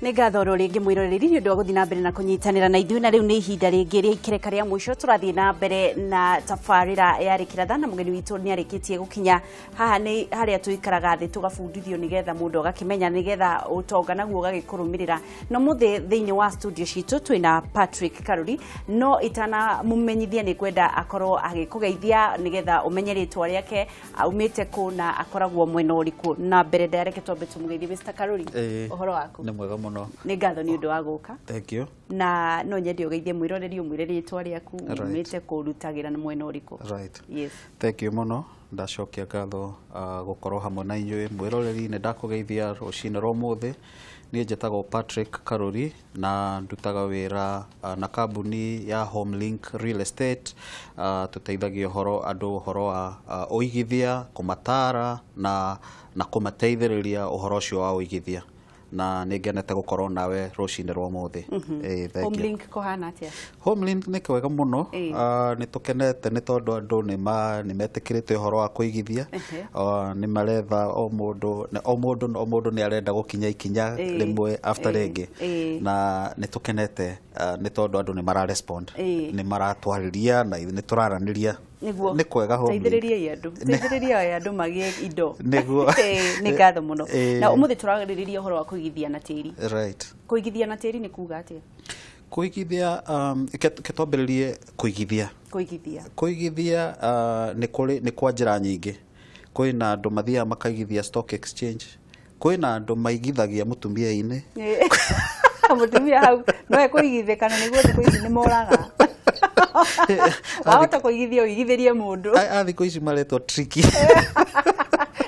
Nĩ ngatho oro rĩngĩ mwĩroreri nĩ ũndũ wa gũthiĩ na mbere na kũnyitanĩra na ithuĩ, na rĩu nĩ ihinda rĩngĩ rĩa ikereka rĩa mũico. Tũrathiĩ na mbere na tabarĩra ya Rĩkĩra na mũgeni witũ nĩ arĩkĩtie gũkinya haha. Nĩ harĩa tũikaraga thĩ tũgabundithio nĩgetha mũndũ agakĩmenya, nĩgetha ũtonga naguo ũgagĩkũrũmĩrĩra. No mũthĩ thĩinĩ wa studio citũ twĩna Patrick Karuri, no itanamũmenyithia nĩ kwenda akorwo agĩkũgeithia nĩgetha ũmenye rĩtwa rĩake, aumĩte kũ na akoragwo mwena ũrĩkũ. Na mbere ndareke twambe tũmũgeithie. Mr. Karuri, ũhoro waku? Nĩ mwega mũno. Nĩ ngatho nĩ ũndũ wa gũka. Thank you. Na no nyende ũgeithie mwĩroreri, ũmwĩre rĩtwa rĩaku, umĩte kũ, ũrutagĩra na mwena ũrĩkũ. Yes. Thank you mũno, ndacokia ngatho gũkorwo hamwe na inyuĩ. Mwĩroreri, nĩ ndakũgeithia rũcinĩ rwa ũmũthĩ. Niĩ njĩtagwo Patrick Karuri na ndutaga wĩra na kambuni ya Homelink Real Estate. Tũteithagia ũhoro andũ ũhoro wa ũigithia, kũmatara na kũmateithĩrĩria ũhoro ũcio wa ũigithia, na nĩ ngenete gũkorwo nawe rũcinĩ rwa ũmũthĩ. Thank you. Homelink kũhana atĩa? Homelink nĩ kwega mũno. Nĩ tũkenete nĩ tondũ andũ nĩ metĩkĩrĩte ũhoro wa kũigithia. Nĩ maretha o mũndũ o mũndũ o mũndũ nĩ arenda gũkinya ikinya rĩmwe after rĩngĩ, na nĩ tũkenete nĩ tondũ andũ nĩ mara respond, nĩ maratwarĩria na nĩ tũraranĩria. Nĩ kwega Homelink. Teithĩrĩriai andũ, teithĩrĩriai andũ magĩe indo. Nĩ ngatho mũno. Na ũmũthĩ tũrarĩrĩria ũhoro wa kũigithia na tĩri. Kũigithia na tĩri nĩ kuga atĩa? Kũigithia, ke twambĩrĩrie kũigithia. Kũigithia. Kũigithia nĩ kũrĩ nĩ kwa njĩra nyingĩ. Kwĩna andũ mathiaga makaigithia stock exchange, kwĩna andũ maigithagia mũtumia-inĩ. Mũtumia hau no ekũigithĩkana nĩguo thikũ ici nĩ moraga. Wahota kũigithia ũigithĩrie mũndũ. A thikũ ici maretwo tricky.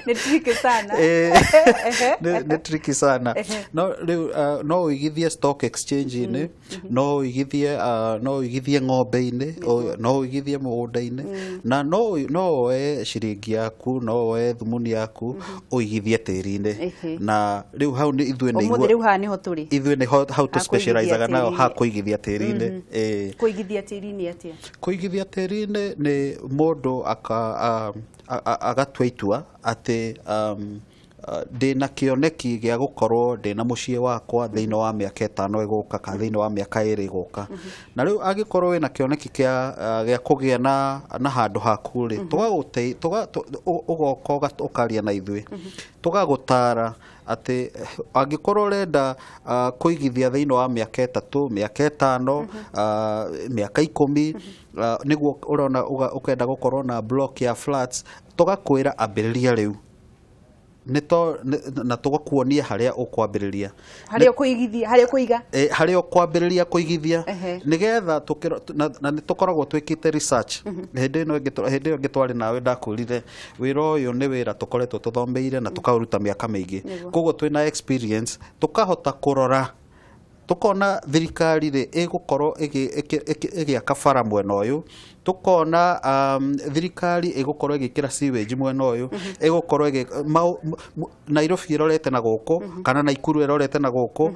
Nĩ tricky sana. Nĩ tricky sana. No rĩu no ũigithie stock exchange-inĩ, no ũigithie ng'ombe-inĩ, no ũigithie mũgũnda-inĩ, na no woe ciringi yaku, no woe thumuni yaku ũigithie tĩri-inĩ. Na rĩu hau nĩ ithuĩ nĩ Ũmũthĩ rĩu haha nĩho tũrĩ. Ithuĩ nĩho hau tũ Ha kũigithia specializaga nayo tĩri-inĩ. Ha kũigithia tĩri-inĩ. Kũigithia tĩri-inĩ atĩa? Kũigithia tĩri-inĩ nĩ mũndũ agatua itua atĩ ndĩna kĩoneki gĩa gũkorwo ndĩna mũciĩ wakwa thĩinĩ wa mĩaka 5 ĩgũka kana thĩinĩ wa mĩaka 2 ĩgũka. Na rĩu angĩkorwo wĩna kĩoneki gĩa kũgĩa na handũ haku rĩ, ũgoka ũkaria na ithuĩ, tũgagũtara atĩ angĩkorwo ũrenda kũigithia thĩinĩ wa mĩaka 3, mĩaka 5, mĩaka 10, nĩguo ũrona ũkenda gũkorwo na block ya flats, tũgakwĩra ambĩrĩria rĩu na tũgakuonia harĩa ũkwambĩrĩria. Harĩa ũkũigithia, harĩa ũkũiga. Harĩa ũkwambĩrĩria kũigithia, nĩgetha na nĩ tũkoragwo twĩkĩte research. Hĩndĩ ĩno ĩngĩ hĩndĩ ĩyo ĩngĩ twarĩ nawe ndakwĩrire wĩra ũyũ nĩ wĩra tũkoretwo tũthomeire na tũkaũruta mĩaka mĩingĩ. Koguo twĩna experience, tũkahota kũrora tukona thirikari rĩ ĩgũkorwo ĩgĩaka bara mwena ũyũ, tukona thirikari ĩgũkorwo ĩgĩkĩra sewage mwena ũyũ, ĩgũkorwo Nairobi ĩrorete na gũkũ, kana Naikuru ĩrorete na gũkũ,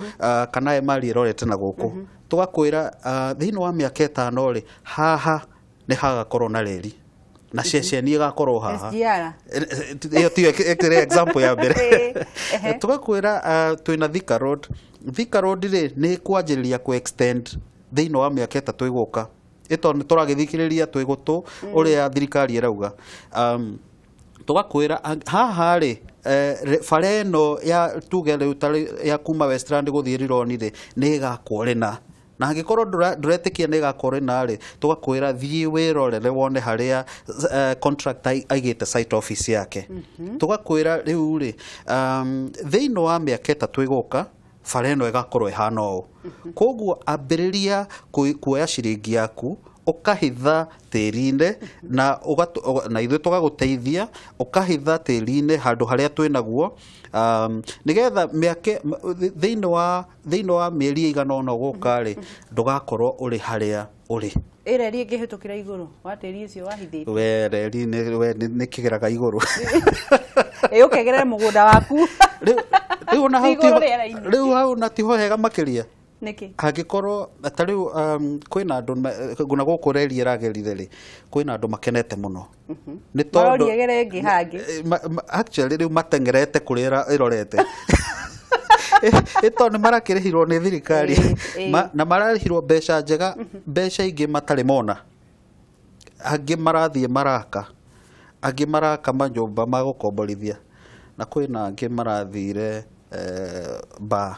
kana Emali ĩrorete na gũkũ. Tũgakwĩra thĩinĩ wa mĩaka 5 rĩ, haha nĩ hagakorwo na reri na ceceni ĩgakorwo haha. SGR. Ĩyo tiyo ĩkĩrĩ example ya mbere. Tũgakwĩra twĩna Thika Road. Thika Road rĩ, nĩ kwanjĩrĩria ku extend thĩinĩ wa mĩaka 3 ĩgũka, ĩto nĩ tũragĩthikĩrĩria twĩ gũtũ ũrĩa thirikari ĩrauga. Tũgakwĩra haha rĩ, bara ĩno ya tuge rĩu ta ya kuma Westland gũthiĩ Rironi rĩ, nĩ ĩgakwo rĩna, na angĩkorwo ndũretĩkia nĩ ĩgakwo rĩna rĩ, tũgakwĩra thiĩ wĩrorere wone harĩa contractor aigĩte site office yake. Tũgakwĩra rĩu rĩ, thĩinĩ wa mĩaka 3 ĩgũka, bara ĩno ĩgakorwo ĩhana ũũ. Koguo ambĩrĩria kuoya ciringi yaku ũkahitha tĩri-inĩ na ithuĩ tũgagũteithia ũkahitha tĩri-inĩ handũ harĩa twĩ naguo, nĩgetha mĩaka thĩinĩ wa mĩeri ĩigana ũna ũgũka rĩ, ndũgakorwo ũrĩ harĩa ũrĩ. Ĩreri ĩngĩhĩtũkĩra igũrũ wa tĩri ũcio wahithĩte? We reri we nĩ kĩgeraga igũrũ. Ĩ ũkegerera mũgũnda waku. Rĩu ona hau Igũrũ tiho rĩera-inĩ. Rĩu hau na tiho hega makĩria. Nĩkĩ? Angĩkorwo ta rĩu kwĩna andũ na gũkũ reri ĩragerire rĩ, kwĩna andũ makenete mũno nĩ tondũ Maroria gere ĩngĩ hangĩ. Actually rĩu mateng'erete kũrĩa ĩrorete. Ĩ tondũ nĩ marakĩrĩhirwo nĩ thirikari. Na mararĩhirwo mbeca njega, mbeca ingĩ matarĩ mona. Angĩ marathiĩ maraka, angĩ maraka manyũmba ma gũkomborithia, na kwĩna angĩ marathire ba.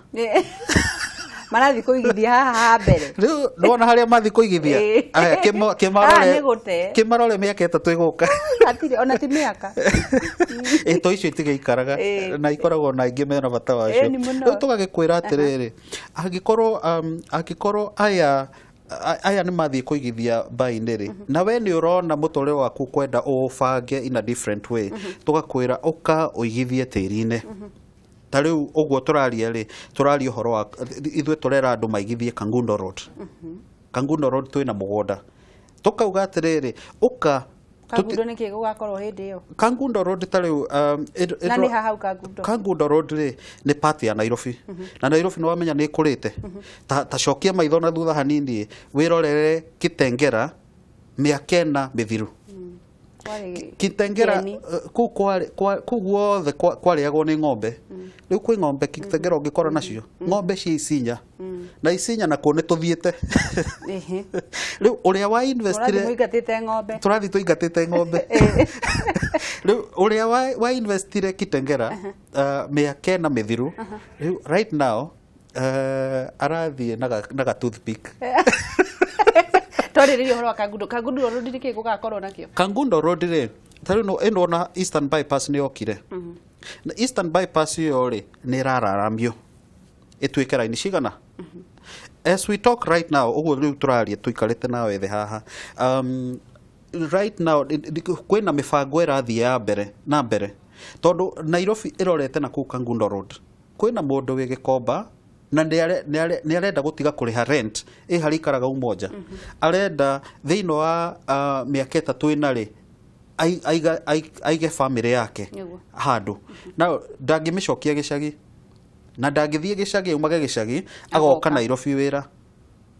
Marathiĩ kũigithia haha ha mbere. Rĩu nĩwona harĩa mathiĩ kũigithia. Aya, Haha kĩmarore nĩ gũte. Kĩmarore mĩaka 3 ĩgũka. Hatirĩ ona ti mĩaka. Ĩ to icio itigĩikaraga na ikoragwo na ingĩ mena bata wacio. Nĩ mũno. Rĩu tũgagĩkwĩra atĩrĩrĩ, angĩkorwo aya nĩ mathiĩ kũigithia mbainĩ rĩ, na we nĩ ũrona mũtũrĩre waku kwenda ũũbange in a different way, tũgakwĩra ũka ũigithie tĩri-inĩ. Ta rĩu ũguo tũraria rĩ, tũraria ũhoro wa ithuĩ tũrera andũ maigithie Kangundo Road. Kangundo Road twĩna mũgũnda, tũkauga atĩrĩrĩ, ũka. Kangundo nĩ kĩ gũgakorwo hĩndĩ ĩyo? Kangundo Road ta rĩu Na nĩ ha hau Kangundo? Kangundo Road rĩ, nĩ part ya Nairobi, na Nairobi nĩ wamenya nĩ ĩkũrĩte. Ta cokia maitho na thutha hanini wĩrorere Kitengera mĩaka 4 mĩthiru. Kwarĩ Kitengera kĩeni. Kũu kũu guothe kwarĩagwo nĩ ng'ombe. Rĩu kwĩ ng'ombe Kitengera ũngĩkora nacio ng'ombe cia Isinya, na Isinya nakuo nĩ tũthiĩte. Rĩu ũrĩa wa Mũrathiĩ investire mũingatĩte ng'ombe. Tũrathiĩ tũingatĩte ng'ombe. Rĩu ũrĩa wa investire Kitengera mĩaka 4 mĩthiru, rĩu right now arathiĩ na ga toothpick. Twarĩrĩria ũhoro wa Kangundo. Kangundo Road nĩ kĩ gũgakorwo nakĩo? Kangundo Road rĩ, ta rĩu ĩno ona Eastern Bypass nĩ yokire. Na Eastern Bypass ĩyo rĩ, nĩ ĩrararamio ĩtuĩke raini cigana. As we talk right now, ũguo rĩu tũraria tũikarĩte nawe thĩ haha, right now kwĩna mĩbango ĩrathiĩ ya mbere na mbere, tondũ Nairobi ĩrorete na kũu Kangundo Road. Kwĩna mũndũ wĩ Gĩkomba na nĩ arenda gũtiga kũrĩha rent ĩ harĩa ikaraga Umoja. Arenda thĩinĩ wa mĩaka 3 ĩna rĩ, aige family yake handũ na ndangĩmĩcokia gĩcagi, na ndangĩthiĩ gĩcagi, aumage gĩcagi agoka Agoka. Nairobi wĩra.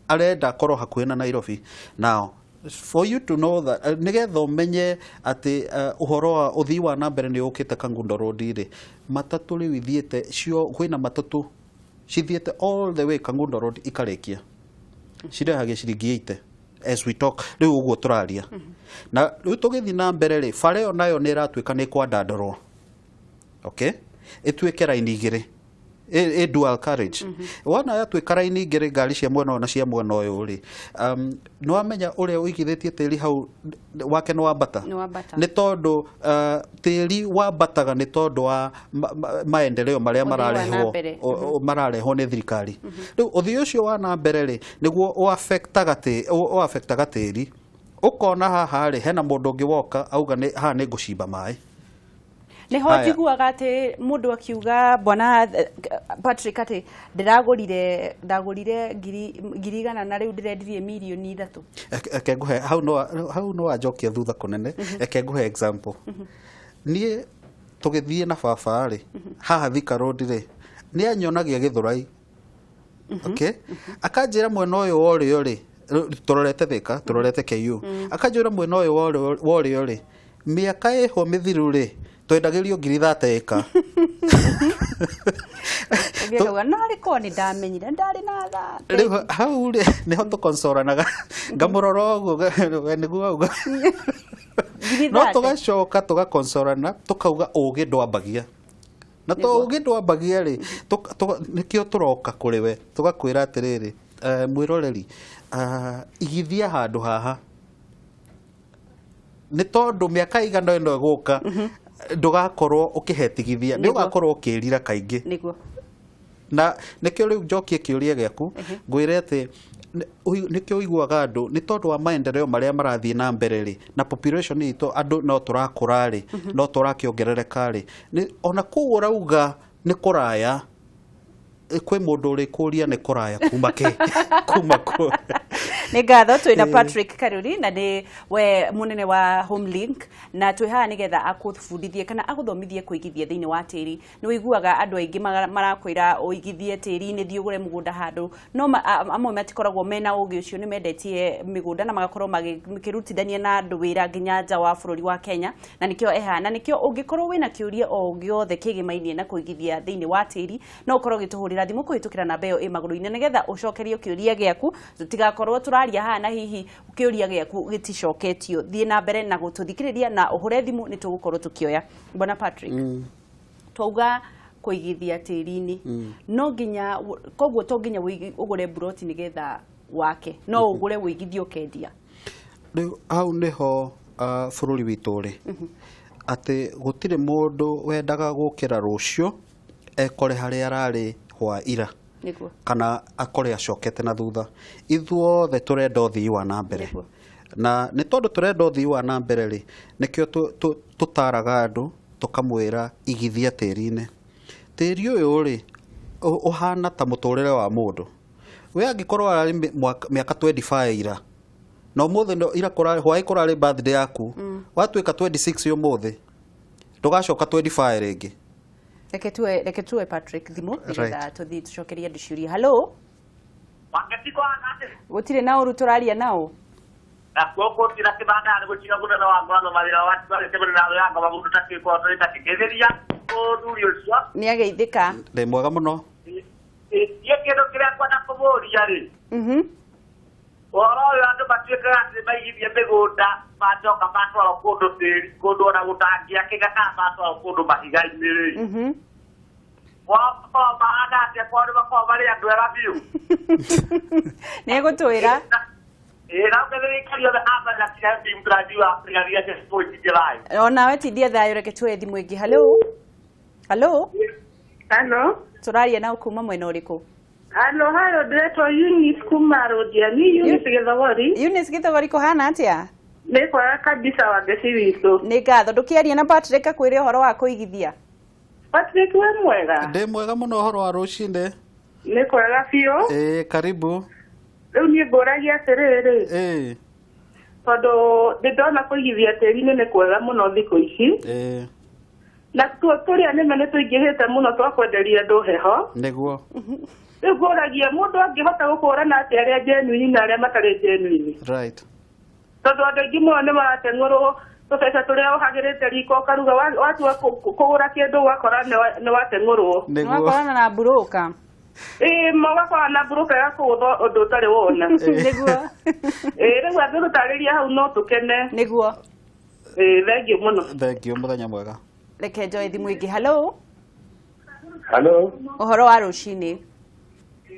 Arenda akorwo hakuhĩ na Nairobi. Now for you to know that, nĩgetha ũmenye atĩ ũhoro wa ũthii wa na mbere nĩ ũkĩte Kangundo Road rĩ, matatũ rĩu ithiĩte cio, kwĩna matatũ cithiĩte all the way Kangundo Road ikarĩkia, cirehagia ciringi 80 as we talk rĩu ũguo tũraria. Na rĩu tũgĩthiĩ na mbere rĩ, bara ĩyo nayo nĩ ĩratuĩka nĩ ĩkwandandũrwo, okay, ĩtuĩke raini igĩrĩ, ĩ dual carriage. Wona yatuĩka raini igĩrĩ, ngari cia mwena ũyũ na cia mwena ũyũ rĩ, nĩ wamenya ũrĩa ũigithĩtie tĩri hau wake nĩ wambata. Nĩ wambata. Nĩ tondũ tĩri wambataga nĩ tondũ wa maendeleo marĩa Ũthii wa na mararehwo mbere. Mararehwo nĩ thirikari. Rĩu ũthii ũcio wa na mbere rĩ, nĩguo ũaffectaga tĩri. Ũkona haha rĩ, hena mũndũ ũngĩ woka auga nĩ haha nĩ ngũcimba maĩ. Nĩho Haya. njiguaga atĩ mũndũ akiuga, bwana Patrick, atĩ ndĩragũrire, ndagũrire 100,000 na rĩu ndĩrendirie 3 mirioni. Eke nguhe hau, no hau no wanjokia thutha kũnene. Eke nguhe example. Niĩ tũgĩthiĩ na baba rĩ, haha Thika Road rĩ, nĩ anyonagia Gĩthũrai, okay, akanjĩra mwena ũyũ wa ũrĩo rĩ, tũrorete Thika, tũrorete KU, akanjĩra mwena ũyũ wa ũrĩo rĩ, mĩaka ĩho mĩthiru rĩ, twendagĩrio 30,000 ĩka. Ũngĩ akauga narĩ korwo nĩ ndamenyire ndarĩ na thaa. Rĩu hau rĩ, nĩho tũkonsoranaga, ngamũrora ũguo, we nĩguo auga. Ngiri No 30. Tũgacoka tũgakonsorana, tũkauga ũgĩ ndwambagia na to Nĩguo. ũgĩ ndwambagia rĩ, nĩkĩo tũroka kũrĩ we tũgakwĩra atĩrĩrĩ, mwĩroreri, igithia handũ haha, nĩ tondũ mĩaka igana ĩno ĩgũka ndũgakorwo ũkĩhetigithia, nĩ ũgakorwo ũkĩrira kaingĩ. Na nĩkĩo rĩu njokie kĩũria gĩaku, ngwĩre atĩ nĩkĩo ũiguaga andũ, nĩ tondũ wa maendeleo marĩa marathiĩ na mbere rĩ, na population itũ, andũ no tũrakũra rĩ, no tũrakĩongerereka rĩ, ona kũu ũrauga nĩ kũraya, kwĩ mũndũ ũrĩkũria nĩ kũraya kuma kĩ, kuma kũ. Nĩ ngatho twĩna Patrick Karuri na nĩ we mũnene wa Homelink, na twĩ haha nĩgetha akũbundithie kana agũthomithie kũigithia thĩinĩ wa tĩri. Nĩ ũiguaga andũ aingĩ marakwĩra ũigithie tĩri-inĩ, thiĩ ũgũre mũgũnda handũ, no amwe matikoragwo mena ũgĩ ũcio, nĩ mendetie mĩgũnda na magakorwo makĩrutithania na andũ wĩra nginya nja wa bũrũri wa Kenya, na nĩkĩo eha, na nĩkĩo ũngĩkorwo wĩna kĩũria o gĩothe kĩgĩmainie na kũigithia thĩinĩ wa tĩri, no ũkorwo ũgĩtũhũrĩra thimũ kũhĩtũkĩra namba ĩyo ĩ magũrũ-inĩ nĩgetha ũcokerio kĩũria gĩaku, tũtigakorwo tũraria haha na hihi kĩũria gĩaku gĩticoketio. Thiĩ na mbere na gũtũthikĩrĩria na ũhũre thimũ, nĩ tũgũkorwo tũkĩoya. Bwana Patrick, twauga kũigithia tĩri-inĩ no nginya, koguo to nginya ũgũre mburoti nĩgetha wake, no ũgũre wĩigithie ũkendia. Rĩu hau nĩho bũrũri witũ ũrĩ, atĩ gũtirĩ mũndũ wendaga gũkĩra rũciũ ekore harĩa ararĩ hwa ira, kana akore acokete na thutha. Ithuothe tũrenda ũthii wa na mbere, na nĩ tondũ tũrenda ũthii wa na mbere rĩ, nĩkĩo tũtaraga andũ tũkamwĩra igithia tĩri-inĩ. Tĩri ũyũ rĩ ũhana ta mũtũrĩre wa mũndũ. We angĩkorwo ararĩ mĩaka 25 ira, na ũmũthĩ ira hwaĩ kũrarĩ birthday yaku, watuĩka 26 ũmũthĩ, ndũgacoka 25 rĩngĩ. Reke tuwe Patrick thimũ nĩgetha tũthiĩ tũcokerie andũ ciũria. Hello, gũtirĩ na ũru tũraria nao. Nĩ ageithĩka. Ndĩ mwega mũno. Niĩ kĩndũ kĩrĩa ngwenda kũmũria rĩ, ũhoro ũyũ andũ matuĩkaga atĩ maigithie mĩgũnda macoka matwarwo kũndũ tĩri, kũndũ ona gũtangĩakĩka, kana matwarwo kũndũ mahiga-inĩ rĩ, makoragwo mahana atĩa? Kwao nĩ makoragwo marĩ andũ ega biũ? Nĩ egũtwĩra. Onawe tindia thayũ, reke tuoye thimũ ĩngĩ. Hello, hello. Hello. Tũraria nao kuma mwena ũrĩkũ? Hello, hello, ndĩretwo Eunice kuma Rũndiani, Eunice Gĩthogori. Eunice Gĩthogori, kũhana atĩa? Nĩ kwega kabisa, Wangeci witũ. Nĩ ngatho. Ndũkĩaria na Patrick akwĩre ũhoro wa kũigithia. Patrick, wĩ mwega? Ndĩ mwega mũno, ũhoro wa rũcinĩ? Nĩ kwega biũ. Ĩĩ, karibu. Rĩu niĩ ngũragia atĩrĩrĩ, tondũ ndĩndona kũigithia tĩri-inĩ nĩ kwega mũno thikũ ici, na tuo tũrĩa nĩme nĩ tũingĩhĩte mũno twakwenderia andũ heho. Nĩguo. Rĩu ngũragia mũndũ angĩhota gũkũrana atĩa arĩa genuine na arĩa matarĩ genuine? Right. Tondũ andũ aingĩ mũno nĩ marateng'ũrwo tũbeca tũrĩa ũhagĩrĩte riko ũkaruga, watua kũgũra kĩndũ ũgakora nĩ wateng'ũrwo. Nĩguo. Wakorana na mburũka. Ĩĩ, magakorana na mburũka ya kũgũthwo ũndũ ũtarĩ wona. Nĩguo. Ĩĩ, rĩu angĩgũtarĩria hau no tũkene. Nĩguo. Ĩĩ, thengiũ mũno. Thengiũ, mũthenya mwega. Reke njoe thimũ ĩngĩ. Hello. Hello. Ũhoro wa rũcinĩ?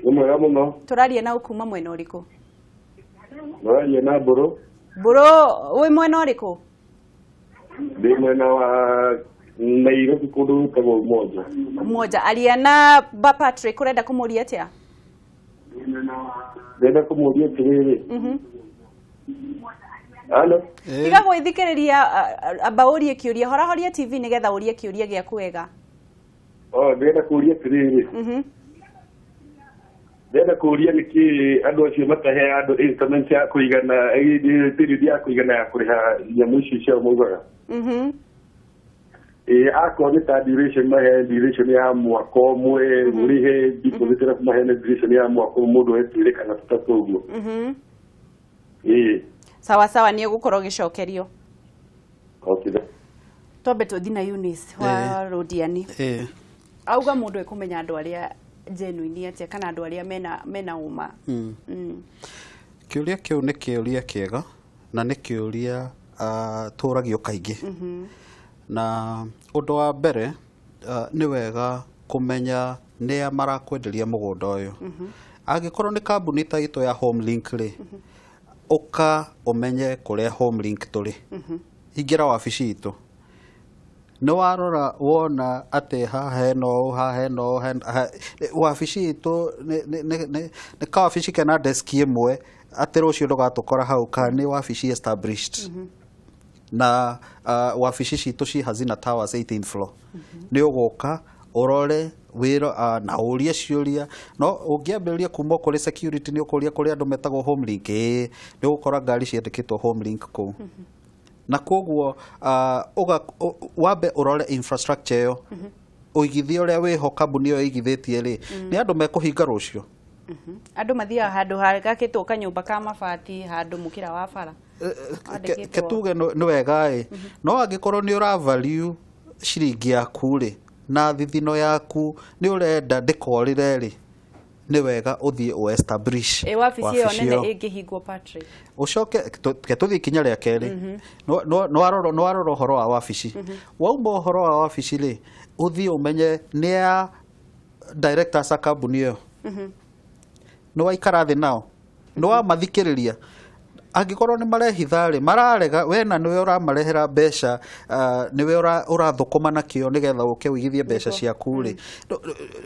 Nĩ mwega mũno. Tũraria na kuma mwena ũrĩkũ? Mũraria na Mbũrũ. Mbũrũ, wĩ mwena ũrĩkũ? Ndĩ mwena wa Nairobi, kũndũ gwĩtagwo Umoja. Umoja. Aria na ba Patrick, ũrenda kũmũria atĩa? Ndĩrenda kũmũria atĩrĩrĩ. Hello. Tiga gwĩthikĩrĩria, amba ũrie kĩũria, horahoria TV nĩgetha ũrie kĩũria gĩaku wega. Oh, ndĩrenda kũria atĩrĩrĩ. Ndĩrenda kũria nĩkĩ andũ acio mataheaga andũ instrument ya kũigana, period ya kũigana ya kũrĩha nyamũ icio ciao maugaga. Ĩĩ, akorwo nĩ ta duration, maheane duration ya mwaka ũmwe, ũrĩhe deposit arabu maheane duration ya mwaka ũmwe, mũndũ oe twĩrĩ kana tũtatũ ũguo. Ĩĩ. Sawa sawa, nĩ ũgũkorwo ũgĩcokerio. Okay. Twambe tũthiĩ na Eunice wa Rũndiani. Auga mũndũ ekũmenya andũ arĩa genuine atĩa, kana andũ arĩa mena ũma? Kĩũria kĩu nĩ kĩũria kĩega na nĩ kĩũria tũragio kaingĩ. Na ũndũ wa mbere, nĩ wega kũmenya nĩa marakwenderia mũgũnda ũyũ. Angĩkorwo nĩ kambuni ta itũ ya Homelink rĩ, ũka ũmenye kũrĩa Homelink tũrĩ. Ingĩra wabici itũ. Nĩ warora wona atĩ haha hena ũũ, haha hena ũũ, wabici itũ nĩ kawabici kena desk ĩmwe, atĩ rũciũ ndũgatũkora hau, kana nĩ wabici established. Na wabici citũ ci Hazina Towers 18th floor. Nĩ ũgũka Ũrore wĩra na ũrie ciũria. No ũngĩambĩrĩria kuma kũrĩ security nĩ ũkũria kũrĩ andũ metagwo Homelink, ĩĩ nĩ ũgũkora ngari ciandĩkĩtwo Homelink kũu. Na koguo wambe ũrore infrastructure ĩyo, ũigithia ũrĩa wĩho kambuni ĩyo ĩigithĩtie rĩ, nĩ andũ mekũhinga rũciũ. Andũ mathiaga handũ hagakĩtwo kanyũmba ka mabati handũ mũkĩra wa bara. Ke tuge nĩ wega ĩ, no angĩkorwo nĩ ũra value ciringi yaku rĩ na thithino yaku nĩ ũrenda ndĩkorĩre rĩ, nĩ wega ũthiĩ ũ establish wabici ĩyo nene ĩngĩhingwo Patrick. Ũcoke ke tũthiĩ ikinya rĩa kerĩ, nĩ warora ũhoro wa wabici. Wauma ũhoro wa wabici rĩ, ũthiĩ ũmenye nĩ ya directors a kambuni ĩyo. Nĩ waikara thĩ nao, nĩ wamathikĩrĩria. Angĩkorwo nĩ marehitha rĩ, mararega we na nĩwe ũramarehera mbeca, nĩwe ũrathũkũma nakĩo nĩgetha ũke ũigithie mbeca ciaku rĩ,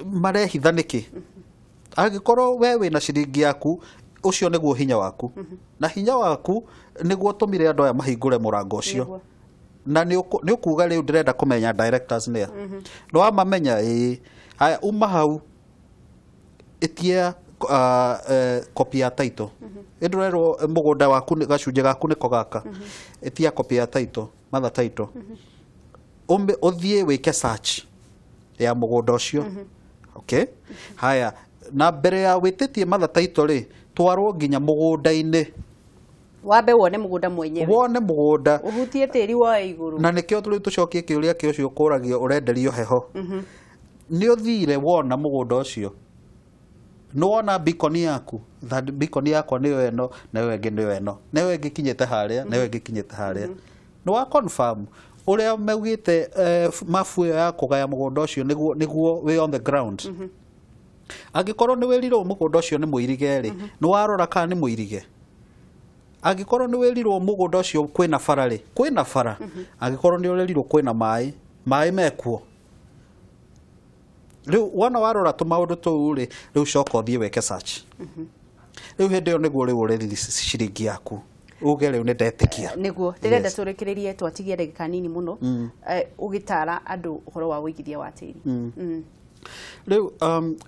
marehitha nĩkĩ? Angĩkorwo we wĩna ciringi yaku, ũcio nĩguo hinya waku. Na hinya waku nĩguo ũtũmire andũ aya mahingũre mũrango ũcio. Na nĩ ũkuga rĩu ndĩrenda kũmenya directors nĩa. Nĩ wamamenya ĩĩ. Haya, uma hau ĩtia copy ya title. Ĩndũrerwo mũgũnda waku gacunjĩ gaku nĩko gaka. Ĩtia copy ya title, mother title. Ũthiĩ wĩke search ya mũgũnda ũcio. Okay? Haya, na mbere ya wĩtĩtie mother title rĩ, twarwo nginya mũgũnda-inĩ. Wambe wone mũgũnda mwenyewe. Wone mũgũnda. Ũhutie tĩri woe igũrũ. Na nĩkĩo rĩu tũcokie kĩũria kĩa ũcio ũkũragio ũrenderio heho. Nĩ ũthire wona mũgũnda ũcio. Nĩ wona beacon yaku, beacon yakwa nĩyo ĩno, na ĩyo ĩngĩ nĩyo ĩno, na ĩyo ĩngĩ kinyĩte harĩa, na ĩyo ĩngĩ kinyĩte harĩa. Nĩ wa confirm ũrĩa maugĩte mabu ĩyo ya kũgaya mũgũnda ũcio nĩguo wĩ on the ground. Angĩkorwo nĩ wĩrirwo mũgũnda ũcio nĩ mũirige rĩ, nĩ warora kana nĩ mũirige. Angĩkorwo nĩ wĩrirwo mũgũnda ũcio kwĩna bara rĩ, kwĩna bara. Angĩkorwo nĩ ũrerirwo kwĩna maĩ, maĩ mekuo. Rĩu wona warora tũmaũndũ tũu rĩ, rĩu coka ũthiĩ wĩke search. Rĩu hĩndĩ ĩyo nĩguo rĩu ũrĩriri ciringi yaku. Uge rĩu nĩ ndetĩkia. Nĩguo ndĩrenda tũrĩkĩrĩrie twatigie ndagĩka nini mũno, ũgĩtara andũ ũhoro wa ũigithia wa tĩri. Rĩu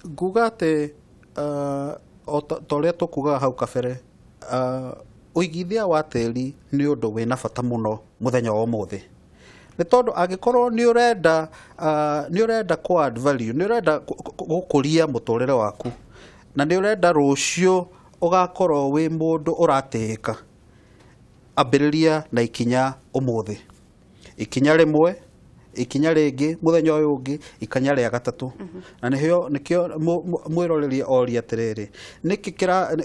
nguga atĩ ta ũrĩa tũkugaga hau kabere, ũigithia wa tĩri nĩ ũndũ wĩna bata mũno mũthenya wa ũmũthĩ. Nĩ tondũ angĩkorwo nĩ ũrenda nĩ ũrenda kũ add value, nĩ ũrenda gũkũria mũtũrĩre waku, na nĩ ũrenda rũciũ ũgakorwo wĩ mũndũ ũratĩĩka, ambĩrĩria na ikinya ũmũthĩ. Ikinya rĩmwe, ikinya rĩngĩ, mũthenya ũyũ ũngĩ, ikinya rĩa gatatũ. Na nĩkĩo mwĩroreria oria atĩrĩrĩ, nĩkĩ kĩra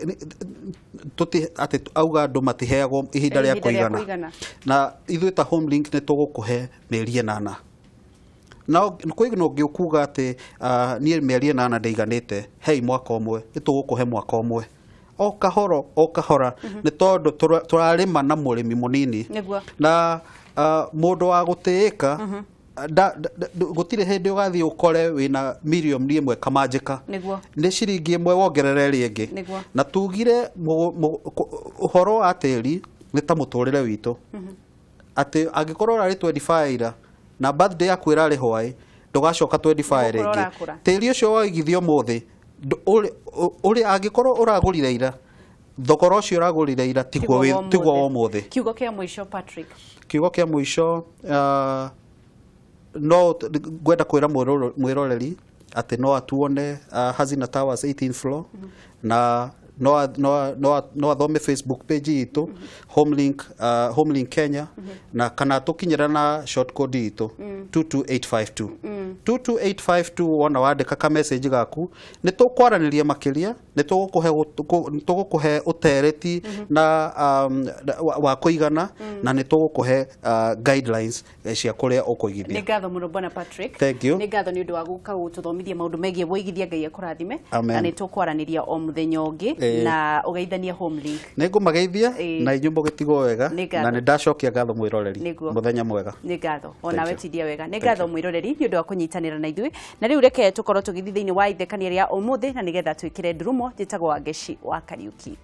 atĩ auga andũ matiheagwo ihinda rĩa kũigana. Na ithuĩ ta Homelink nĩ tũgũkũhe mĩeri 8. Na kwĩ na ũngĩ ũkuga atĩ niĩ mĩeri 8 ndĩiganĩte, hei mwaka ũmwe, nĩ tũgũkũhe mwaka ũmwe. O kahora o kahora, nĩ tondũ tũrarĩma na mũrĩmi mũnini. Na mũndũ wa gũtĩĩka gũtirĩ hĩndĩ ũgathiĩ ũkore wĩna mirioni ĩmwe kamanjĩka. Nĩ ciringi ĩmwe wongerere ĩrĩa ĩngĩ. Na tugire ũhoro wa tĩri nĩ ta mũtũrĩre witũ. Atĩ angĩkorwo ũrarĩ 25 ira na birthday yaku ĩrarĩ hwaĩ, ndũgacoka 25 rĩngĩ. Tĩri ũcio waigithio ũmũthĩ, ũrĩa angĩkorwo ũragũrire ira, thogora ũcio ũragũrire ira tiguo wa ũmũthĩ. Kiugo kĩa mũico Patrick. Kiugo kĩa mũico no ngwenda kwĩra mwĩroreri atĩ no atuone Hazina Towers 18th floor, na no athome Facebook page itũ Homelink, Homelink Kenya, na kana tũkinyĩra na short code itũ 22852. 22852 wona wandĩka ka message gaku, nĩ tũkwaranĩria makĩria, nĩ tũgũkũhe ũtereti na wa kũigana, na nĩ tũgũkũhe guidelines cia kũrĩa ũkũigithia. Nĩ ngatho mũno Bwana Patrick. Thank you. Nĩ ngatho nĩ ũndũ wa gũka gũtũthomithia maũndũ megiĩ ũigithia. Ngai akũrathime. Na nĩ tũkwaranĩria o mũthenya ũngĩ na ũgeithanie Homelink. Nĩ ngũmageithia na inyuĩ mũgĩtigwo wega, na nĩ ndacokia ngatho mwĩroreri. Mũthenya mwega. Nĩ ngatho. Onawe tindia wega. Nĩ ngatho mwĩroreri nĩ ũndũ wa kũnyitanĩra na ithuĩ. Na rĩu reke tũkorwo tũgĩthiĩ thĩinĩ wa ithekania rĩa ũmũthĩ, na nĩgetha twĩkĩre ndurumo. Njĩtagwo Wangeci wa Kariuki.